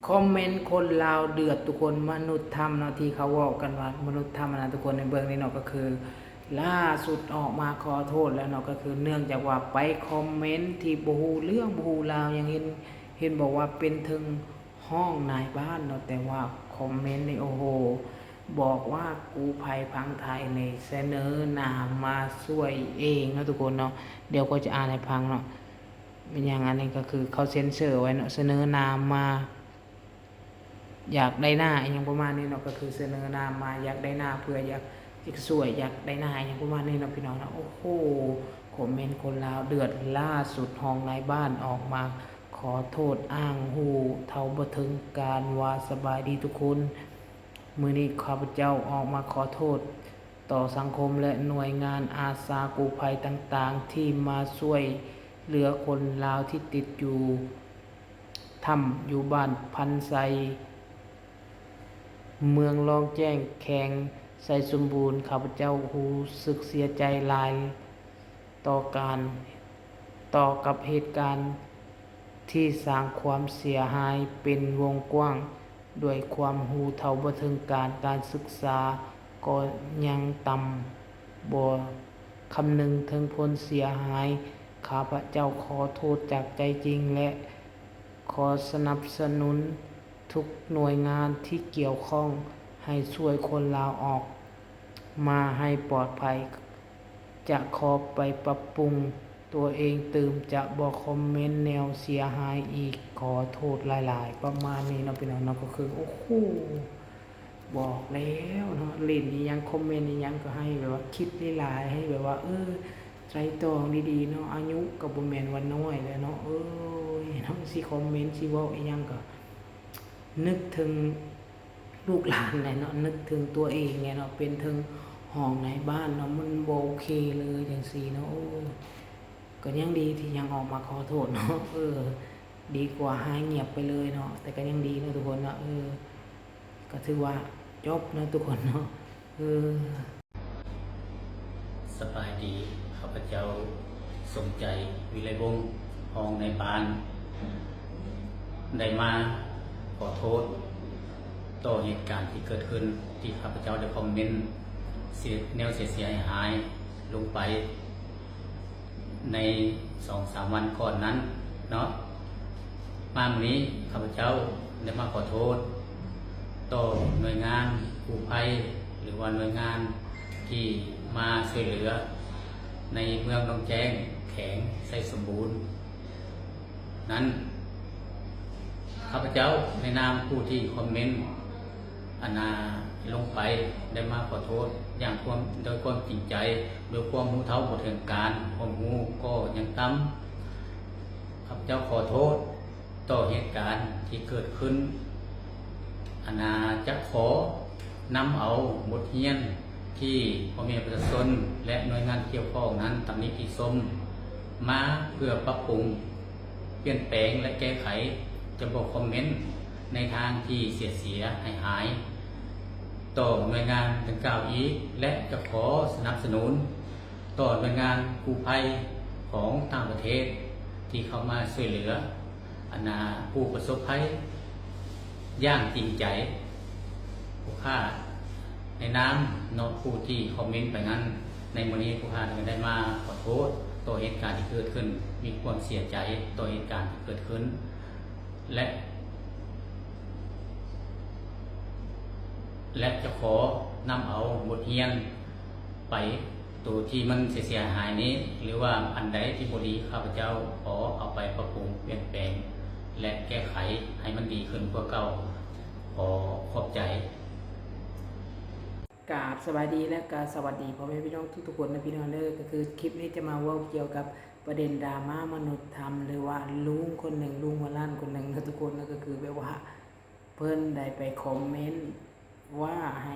ຄອມເມັນຄົນລາວເດືອດທຸກຄົນ ມະນຸດທຳເນາະ ທີ່ເຂົາເວົ້າກັນວ່າມະນຸດທຳຫັ້ນນະທຸກຄົນ ໃນເບື້ອງນີ້ເນາະ ກໍຄືລ່າສຸດອອກມາຂໍໂທດແລ້ວເນາະ ກໍຄືເນື່ອງຈາກວ່າໄປຄອມເມັນທີ່ບໍ່ຮູ້ເລື່ອງບໍ່ຮູ້ລາວຫຍັງ ເຫັນ ເຫັນບອກວ່າເປັນເຖິງຮອງນາຍບ້ານເນາະ ແຕ່ວ່າຄອມເມັນນີ້ ໂອ້ໂຫ ບອກວ່າກູ້ໄພຝັ່ງໄທນີ້ສະເໜີນາມມາຊ່ວຍເອງເນາະທຸກຄົນເນາະ ດຽວຂ້ອຍຈະອ່ານໃຫ້ຟັງເນາະ ແມ່ນຫຍັງ ອັນນີ້ກໍຄືເຂົາເຊັນເຊີໄວ້ເນາະ ສະເໜີນາມມາ ຢາກໄດ້ໜ້າ ອີ່ຫຍັງປະມານນີ້ເນາະ ກໍຄືສະເໜີນາມມາຢາກໄດ້ໜ້າ ເພື່ອຢາກ ຢາກຊ່ວຍ ຢາກໄດ້ໜ້າ ອີ່ຫຍັງປະມານນີ້ເນາະ ພີ່ນ້ອງເນາະ. ໂອ້ໂຫ ຄອມເມັນຄົນລາວເດືອດ ລ່າສຸດຮອງນາຍບ້ານອອກມາຂໍໂທດ ອ້າງຮູ້ເທົ່າບໍ່ເຖິງການວ່າ ສະບາຍດີທຸກຄົນ ມື້ນີ້ຂ້າພະເຈົ້າອອກມາຂໍໂທດຕໍ່ສັງຄົມ ແລະ ໜ່ວຍງານອາສາກູ້ໄພຕ່າງໆ ທີ່ມາຊ່ວຍເຫຼືອຄົນລາວທີ່ຕິດຢູ່ ຖ້ຳຢູ່ບ້ານພັນໄຊ ເມືອງລ້ອງແຈ້ງ ແຂວງໄຊສົມບູນ. ຂ້າພະເຈົ້າຮູ້ສຶກເສຍໃຈຫຼາຍຕໍ່ການ ຕໍ່ກັບເຫດການທີ່ສ້າງຄວາມເສຍຫາຍເປັນວົງກວ້າງ ດ້ວຍຄວາມຮູ້ເທົ່າບໍ່ເຖິງການ, ການສຶກສາກໍຍັງຕ່ຳ, ບໍ່ຄຳນຶງເຖິງຜົນເສຍຫາຍ. ຂ້າພະເຈົ້າຂໍໂທດຈາກໃຈຈິງ ແລະ ຂໍສະໜັບສະໜູນທຸກໜ່ວຍງານທີ່ກ່ຽວຂ້ອງໃຫ້ຊ່ວຍຄົນລາວອອກມາໃຫ້ປອດໄພ. ຈະຂໍໄປປັບປຸງຕົວເອງຕື່ມ, ຈະບໍ່ຄອມເມັນແນວເສຍຫາຍອີກ, ຂໍໂທດຫຼາຍໆ. ປະມານນີ້ເນາະ ພີ່ນ້ອງເນາະ, ກໍຄື ໂອ້ໂຫ ບອກແລ້ວເນາະ ຫຼິ້ນອີ່ຫຍັງ ຄອມເມັນອີ່ຫຍັງກໍໃຫ້ແບບວ່າຄິດຫຼາຍໆ ໃຫ້ແບບວ່າ ເອີ ໄຕຣຕອງດີໆເນາະ, ອາຍຸກໍບໍ່ແມ່ນວ່ານ້ອຍແລ້ວເນາະ ເອີຍເນາະ, ຊິຄອມເມັນ ຊິເວົ້າອີ່ຫຍັງກໍນຶກເຖິງລູກຫຼານແຫຼະເນາະ, ນຶກເຖິງຕົວເອງແຫຼະເນາະ, ເປັນເຖິງຮອງນາຍບ້ານເນາະ, ມັນບໍ່ໂອເຄເລີຍຈັ່ງຊີ້ເນາະ. ໂອ້ ກໍຍັງດີທີ່ຍັງອອກມາຂໍໂທດເນາະ, ເອີ ດີກວ່າຫາຍງຽບໄປເລີຍເນາະ, ແຕ່ກໍຍັງດີເນາະທຸກຄົນເນາະ, ເອີ ກໍຖືວ່າຈົບເນາະທຸກຄົນເນາະ, ເອີ. ສະບາຍດີ, ຂ້າພະເຈົ້າ ສົມໃຈ ວິໄລວົງ, ຮອງນາຍບ້ານ ໄດ້ມາຂໍໂທດຕໍ່ເຫດການທີ່ເກີດຂຶ້ນ ທີ່ຂ້າພະເຈົ້າໄດ້ຄອມເມັນເສຍ ແນວເສຍຫາຍໆລົງໄປ ໃນສອງສາມວັນກ່ອນນັ້ນເນາະ. ມາມື້ນີ້ ຂ້າພະເຈົ້າໄດ້ມາຂໍໂທດຕໍ່ໜ່ວຍງານກູ້ໄພ ຫຼືວ່າໜ່ວຍງານທີ່ມາຊ່ວຍເຫຼືອໃນເມືອງໜອງແຈ້ງ ແຂວງໄຊສົມບູນນັ້ນ. ຂ້າພະເຈົ້າໃນນາມຜູ້ທີ່ຄອມເມັນ ອັນນາ ລົງໄປ ໄດ້ມາຂໍໂທດຢ່າງຄວາມ ໂດຍຄວາມຈິງໃຈ, ໂດຍຄວາມຮູ້ເທົ່າບໍ່ເຖິງການ, ຄວາມຮູ້ກໍຍັງຕ່ຳ. ຂ້າພະເຈົ້າຂໍໂທດຕໍ່ເຫດການທີ່ເກີດຂຶ້ນ, ອັນນາ ຈະຂໍນຳເອົາບົດຮຽນທີ່ພໍ່ແມ່ປະຊາຊົນ ແລະ ໜ່ວຍງານກ່ຽວຂ້ອງນັ້ນຕຳໜິຕິຊົມມາ ເພື່ອປັບປຸງ ປ່ຽນແປງ ແລະ ແກ້ໄຂ, ຈະບໍ່ຄອມເມັນໃນທາງທີ່ເສຍຫາຍໆຕໍ່ໜ່ວຍງານດັ່ງກ່າວອີກ ແລະ ຈະຂໍສະໜັບສະໜູນຕໍ່ໜ່ວຍງານກູ້ໄພຂອງຕ່າງປະເທດທີ່ເຂົ້າມາຊ່ວຍເຫຼືອ ອັນນາ ຜູ້ປະສົບໄພຢ່າງຈິງໃຈ. ຜູ້ຂ້າໃນນາມເນາະ ຜູ້ທີ່ຄອມເມັນໄປນັ້ນ, ໃນມື້ນີ້ຜູ້ຂ້າກໍໄດ້ມາຂໍໂທດຕໍ່ເຫດການທີ່ເກີດຂຶ້ນ, ມີຄວາມເສຍໃຈຕໍ່ເຫດການທີ່ເກີດຂຶ້ນ ແລະ ແລະ ຈະຂໍນຳເອົາບົດຮຽນໄປ ໂຕທີ່ມັນເສຍຫາຍນີ້ ຫຼືວ່າອັນໃດທີ່ບໍ່ດີ ຂ້າພະເຈົ້າຂໍເອົາໄປປັບປຸງ ປ່ຽນແປງ ແລະ ແກ້ໄຂໃຫ້ມັນດີຂຶ້ນກວ່າເກົ່າ. ຂໍຂອບໃຈ. ກາບສະບາຍດີ ແລະ ກະສະຫວັດດີພໍ່ແມ່ພີ່ນ້ອງທຸກໆຄົນນະພີ່ນ້ອງເດີ. ກໍຄືຄລິບນີ້ຈະມາເວົ້າກ່ຽວກັບປະເດັນດຣາມາມະນຸດທຳ ຫຼືວ່າລຸງຄົນໜຶ່ງ ລຸງຫົວລ້ານຄົນໜຶ່ງນະທຸກຄົນນະ, ກໍຄືແບບວ່າເພິ່ນໄດ້ໄປຄອມເມັນວ່າໃຫ້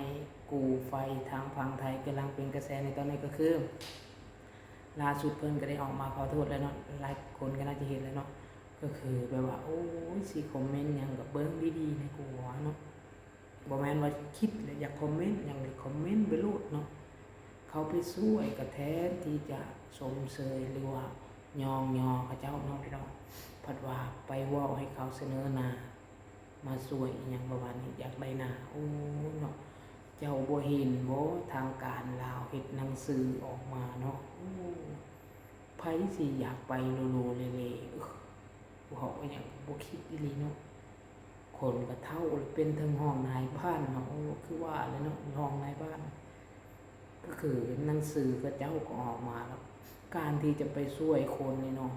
ກູ້ໄພທາງຝັ່ງໄທ ກຳລັງເປັນກະແສໃນຕອນນີ້. ກໍຄືລ່າສຸດເພິ່ນກໍໄດ້ອອກມາຂໍໂທດແລ້ວເນາະ, ຫຼາຍຄົນກໍໜ້າຈະເຫັນແລ້ວເນາະ, ກໍຄືແບບວ່າ ໂອ້ຍ ຊິຄອມເມັນຫຍັງກໍເບິ່ງດີໆໃນກວ່າເນາະ. ບໍ່ແມ່ນວ່າຄິດແລ້ວຢາກຄອມເມັນຫຍັງ ຄອມເມັນໄປໂລດເນາະ, ເຂົາໄປຊ່ວຍກໍແທນທີ່ຈະຊົມເຊີຍ ຫຼືວ່າຍ້ອງຍໍເຂົາເຈົ້າເນາະ ພີ່ນ້ອງ, ພັດວ່າໄປເວົ້າໃຫ້ເຂົາສະເໜີໜ້າ ມາຊ່ວຍອີ່ຫຍັງປະມານນີ້ ຢາກໄດ້ໜ້າ. ໂອ້ເນາະ ເຈົ້າບໍ່ເຫັນບໍ່ ທາງການລາວເຮັດໜັງສືອອກມາເນາະ. ໂອ້ ໃຜຊິຢາກໄປໂລໂລເລເລ ເອີ ເວົ້າອີ່ຫຍັງບໍ່ຄິດອີ່ຫຼີເນາະ. ຄົນກໍເຖົ້າແລ້ວ ເປັນເຖິງຮອງນາຍບ້ານເນາະ. ໂອ້ ຄືວ່າແຫຼະເນາະ ຮອງນາຍບ້ານ ກໍຄືໜັງສືເຂົາເຈົ້າກໍອອກມາແລ້ວ. ການທີ່ຈະໄປຊ່ວຍຄົນນີ້ເນາະ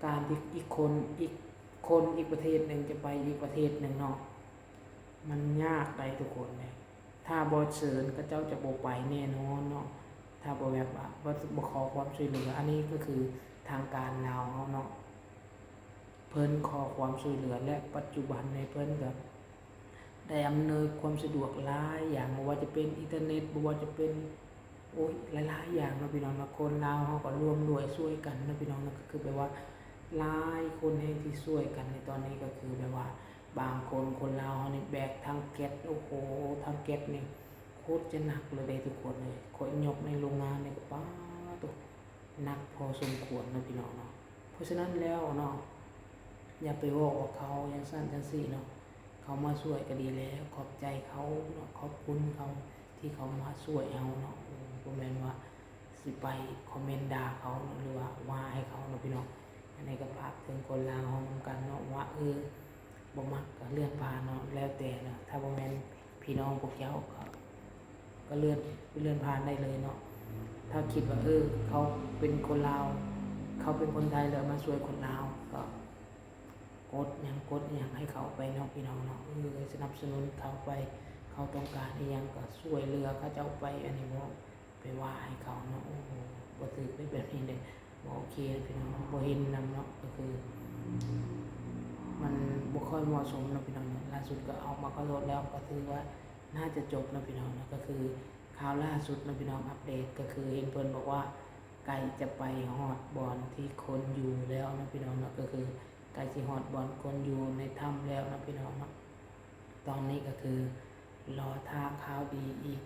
ການທີ່ອີກຄົນ ອີກຄົນອີກປະເທດໜຶ່ງຈະໄປອີກປະເທດໜຶ່ງເນາະ ມັນຍາກໄດ໋ທຸກຄົນເດ. ຖ້າບໍ່ເຊີນ ເຂົາເຈົ້າຈະບໍ່ໄປແນ່ນອນເນາະ ຖ້າບໍ່ແບບວ່າ ບໍ່ ບໍ່ຂໍຄວາມຊ່ວຍເຫຼືອ. ອັນນີ້ກໍຄືທາງການລາວເຮົາເນາະ ເພິ່ນຂໍຄວາມຊ່ວຍເຫຼືອ ແລະ ປັດຈຸບັນນີ້ເພິ່ນກໍໄດ້ອຳນວຍຄວາມສະດວກຫຼາຍຢ່າງ ບໍ່ວ່າຈະເປັນອິນເຕີເນັດ ບໍ່ວ່າຈະເປັນ ໂອ້ຍ ຫຼາຍໆຢ່າງເນາະພີ່ນ້ອງເນາະ. ຄົນລາວເຮົາກໍຮ່ວມດ້ວຍຊ່ວຍກັນເນາະພີ່ນ້ອງເນາະ ກໍຄືແບບວ່າຫຼາຍຄົນແຮງທີ່ຊ່ວຍກັນໃນຕອນນີ້ ກໍຄືແບບວ່າບາງຄົນ ຄົນລາວເຮົານີ້ແບກຖັງແກັສ ໂອ້ໂຫ ຖັງແກັສນີ້ໂຄດຈະໜັກເລີຍເດ້ທຸກຄົນເອີຍ. ຂ້ອຍຍົກໃນໂຮງງານນີ້ກໍ ປາໂຕ ໜັກພໍສົມຄວນເນາະພີ່ນ້ອງເນາະ. ເພາະສະນັ້ນແລ້ວເນາະ ຢ່າໄປເວົ້າອອກເຂົາຈັ່ງຊັ້ນຈັ່ງຊີ້ເນາະ. ເຂົາມາຊ່ວຍກໍດີແລ້ວ ຂອບໃຈເຂົາເນາະ ຂອບຄຸນເຂົາທີ່ເຂົາມາຊ່ວຍເຮົາເນາະ. ບໍ່ແມ່ນວ່າຊິໄປຄອມເມັນດ່າເຂົາເນາະ ຫຼືວ່າວ່າໃຫ້ເຂົາເນາະພີ່ນ້ອງ. ອັນນີ້ກໍຝາກເຖິງຄົນລາວເຮົານຳກັນເນາະ ວ່າ ເອີ ບໍ່ມັກກໍເລື່ອນຜ່ານເນາະ ແລ້ວແຕ່ເນາະ. ຖ້າບໍ່ແມ່ນ ພີ່ນ້ອງພວກເຈົ້າກໍ ກໍເລື່ອນ ເລື່ອນຜ່ານໄດ້ເລີຍເນາະ. ຖ້າຄິດວ່າ ເອີ ເຂົາເປັນຄົນລາວ ເຂົາເປັນຄົນໄທ ແລ້ວມາຊ່ວຍຄົນລາວ ກໍກົດຫຍັງ ກົດຫຍັງໃຫ້ເຂົາໄປເນາະພີ່ນ້ອງເນາະ. ເອີ ສະໜັບສະໜູນເຂົາໄປ ເຂົາຕ້ອງການອີ່ຫຍັງກໍຊ່ວຍເຫຼືອເຂົາເຈົ້າໄປ. ອັນນີ້ບໍ່ ໄປວ່າໃຫ້ເຂົາເນາະ ໂອ້ໂຫ ບໍ່ຖືກເດ້ແບບນີ້ເດ້ ບໍ່ໂອເຄເນາະພີ່ນ້ອງ ບໍ່ເຫັນນຳເນາະ. ກໍຄືມັນບໍ່ຄ່ອຍເໝາະສົມເນາະພີ່ນ້ອງເນາະ. ລ່າສຸດກໍອອກມາຂໍໂທດແລ້ວ ກໍຖືວ່າໜ້າຈະຈົບເນາະພີ່ນ້ອງເນາະ. ກໍຄືຂ່າວລ່າສຸດເນາະພີ່ນ້ອງ ອັບເດດ ກໍຄືເຫັນເພິ່ນບອກວ່າໃກ້ຈະໄປຮອດບ່ອນທີ່ຄົນຢູ່ແລ້ວເນາະພີ່ນ້ອງເນາະ. ກໍຄືໃກ້ຊິຮອດບ່ອນຄົນຢູ່ໃນຖ້ຳແລ້ວເນາະພີ່ນ້ອງເນາະ. ຕອນນີ້ກໍຄືລໍຖ້າຂ່າວດີອີກ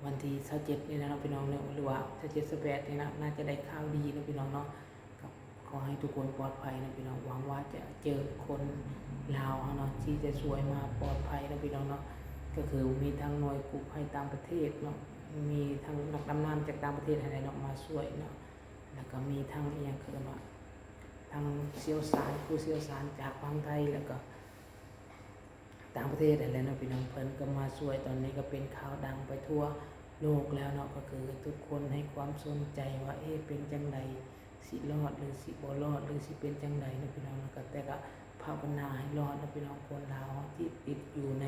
ວັນທີຊາວເຈັດນີ້ແຫຼະເນາະພີ່ນ້ອງເນາະ ຫຼືວ່າຊາວເຈັດ ຊາວແປດນີ້ນະ ໜ້າຈະໄດ້ຂ່າວດີເນາະພີ່ນ້ອງເນາະ. ກໍຂໍໃຫ້ທຸກຄົນປອດໄພເນາະພີ່ນ້ອງ ຫວັງວ່າຈະເຈີຄົນລາວເຮົາເນາະ ທີ່ຈະຊ່ວຍມາປອດໄພເນາະພີ່ນ້ອງເນາະ. ກໍຄືມີທັງໜ່ວຍກູ້ໄພຕ່າງປະເທດເນາະ ມີທັງນັກດຳນ້ຳຈາກຕ່າງປະເທດຫັ້ນແຫຼະເນາະ ມາຊ່ວຍເນາະ ແລ້ວກໍມີທັງ ອີ່ຫຍັງ ເຂົາເອີ້ນວ່າ ທັງຊ່ຽວຊານ ຜູ້ຊ່ຽວຊານຈາກຝັ່ງໄທ ແລ້ວກໍ ຕ່າງປະເທດຫັ້ນແຫຼະເນາະພີ່ນ້ອງ ເພິ່ນກໍມາຊ່ວຍ. ຕອນນີ້ກໍເປັນຂ່າວດັງໄປທົ່ວໂລກແລ້ວເນາະ ກໍຄືທຸກຄົນໃຫ້ຄວາມສົນໃຈວ່າ ເອ ເປັນຈັ່ງໃດ ຊິລອດ ຫຼື ຊິບໍ່ລອດ ຫຼື ຊິເປັນຈັ່ງໃດເນາະພີ່ນ້ອງເນາະ. ກໍ ແຕ່ກໍພາວະນາໃຫ້ລອດເນາະພີ່ນ້ອງ ຄົນລາວທີ່ຕິດຢູ່ໃນ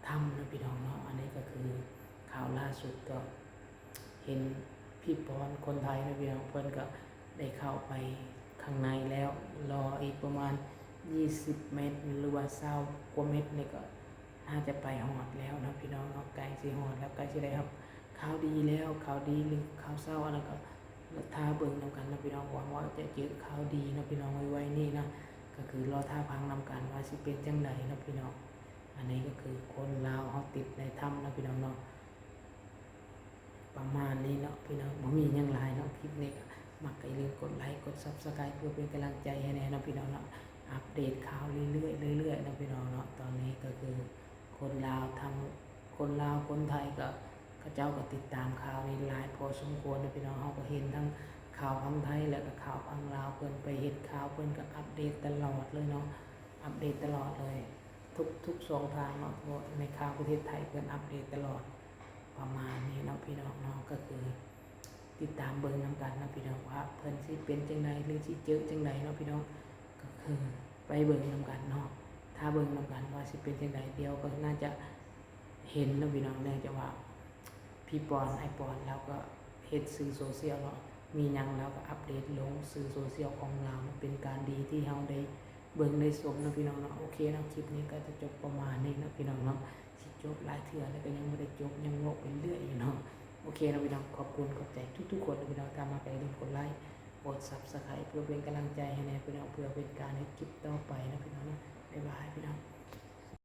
ຖ້ຳເນາະພີ່ນ້ອງເນາະ. ອັນນີ້ກໍຄືຂ່າວລ່າສຸດ ກໍ ເຫັນພີ່ປອນຄົນໄທເນາະພີ່ນ້ອງ ເພິ່ນກໍໄດ້ເຂົ້າໄປຂ້າງໃນແລ້ວ ລໍອີກປະມານຊາວເມັດ ຫຼືວ່າຊາວກວ່າເມັດນີ້ ກໍໜ້າຈະໄປຮອດແລ້ວເນາະພີ່ນ້ອງເນາະ ໃກ້ຊິຮອດແລ້ວ ໃກ້ຊິໄດ້ຮັບຂ່າວດີແລ້ວ. ຂ່າວດີ ຫຼື ຂ່າວເສົ້າ ອັນນັ້ນກໍຖ້າເບິ່ງນຳກັນເນາະພີ່ນ້ອງ ຫວັງວ່າຈະເຈີຂ່າວດີເນາະພີ່ນ້ອງ ໄວໆນີ້ນະ. ກໍຄືລໍຖ້າຟັງນຳກັນວ່າຊິເປັນຈັ່ງໃດເນາະພີ່ນ້ອງ. ອັນນີ້ກໍຄືຄົນລາວເຮົາຕິດໃນຖ້ຳເນາະພີ່ນ້ອງເນາະ. ປະມານນີ້ເນາະພີ່ນ້ອງ ບໍ່ມີຫຍັງຫຼາຍເນາະ. ຄລິບນີ້ກໍມັກກໍຢ່າລືມກົດໄລ ກົດ Subscribe ເພື່ອເປັນກຳລັງໃຈໃຫ້ແດ່ເນາະພີ່ນ້ອງເນາະ. ອັບເດດຂ່າວເລື້ອຍໆ ເລື້ອຍໆເນາະພີ່ນ້ອງເນາະ. ຕອນນີ້ກໍຄືຄົນລາວທັງ ຄົນລາວ ຄົນໄທກໍ ເຂົາເຈົ້າກໍຕິດຕາມຂ່າວນີ້ຫຼາຍພໍສົມຄວນເນາະພີ່ນ້ອງ. ເຮົາກໍເຫັນທັງຂ່າວຝັ່ງໄທ ແລ້ວກໍຂ່າວຝັ່ງລາວ ເພິ່ນໄປເຮັດຂ່າວ ເພິ່ນກໍອັບເດດຕະຫຼອດເລີຍເນາະ ອັບເດດຕະຫຼອດເລີຍ ທຸກໆຊ່ອງທາງເນາະ. ເພາະໃນຂ່າວປະເທດໄທ ເພິ່ນອັບເດດຕະຫຼອດ. ປະມານນີ້ເນາະພີ່ນ້ອງເນາະ ກໍຄືຕິດຕາມເບິ່ງນຳກັນເນາະພີ່ນ້ອງ ວ່າເພິ່ນຊິເປັນຈັ່ງໃດ ຫຼື ຊິເຈີຈັ່ງໃດເນາະພີ່ນ້ອງ. ກໍຄືໄປເບິ່ງນຳກັນເນາະ ຖ້າເບິ່ງນຳກັນວ່າຊິເປັນຈັ່ງໃດ ດຽວກໍໜ້າຈະເຫັນເນາະພີ່ນ້ອງ. ເນື່ອງຈາກວ່າພີ່ປອນ ອ້າຍປອນ ລາວກໍເຮັດສື່ໂຊຊຽວເນາະ ມີຫຍັງລາວກໍອັບເດດລົງສື່ໂຊຊຽວຂອງລາວ. ເປັນການດີທີ່ເຮົາໄດ້ ເບິ່ງໄດ້ຊົມເນາະພີ່ນ້ອງເນາະ. ໂອເຄເນາະ ຄລິບນີ້ກໍຈະຈົບປະມານນີ້ເນາະພີ່ນ້ອງເນາະ. ຊິຈົບຫຼາຍເທື່ອແລ້ວກໍຍັງບໍ່ໄດ້ຈົບ ຍັງເວົ້າໄປເລື້ອຍຢູ່ເນາະ. ໂອເຄເນາະພີ່ນ້ອງ ຂອບຄຸນຂອບໃຈທຸກໆຄົນເນາະພີ່ນ້ອງ. ຖ້າມັກກໍຢ່າລືມກົດໄລ ກົດ Subscribe ເພື່ອເປັນກຳລັງໃຈໃຫ້ແດ່ພີ່ນ້ອງ ເພື່ອເປັນການເຮັດຄລິບຕໍ່ໄປເນາະພີ່ນ້ອງເນາະ. ບາຍບາຍພີ່ນ້ອງ.